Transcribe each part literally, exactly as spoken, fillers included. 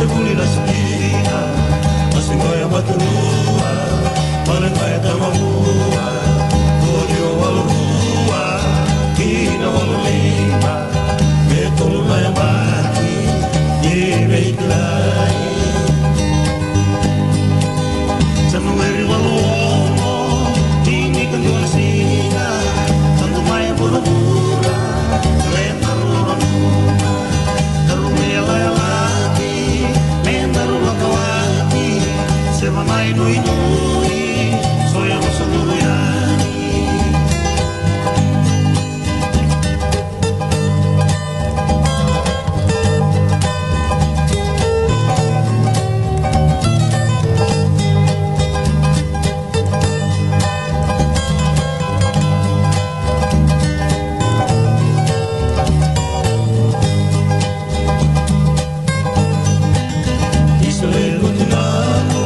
Vuli na siga, na siga ya matanua, ma na qai tamavua, o dio walu rua, kina walu lima, me tolu na yabaki, ni veikilai. Janueri walu ono, tinikadua na siga, tadu mai vuravura, me daru loloma, daru me yalayalati, me daru vakawati, se vanai nuinui, so ya vosa lulu yani. Isa levu tinaqu,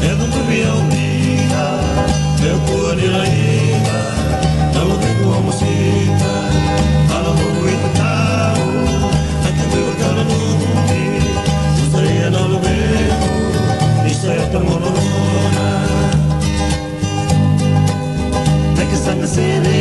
e cuqui vei au dina, meu kua ni raica na luvequ o Mosita, a na vuku i tatau, a ki vei au tana nuti, u saria na luvequ, ni sa yata mo lolona. Na ki saqa sere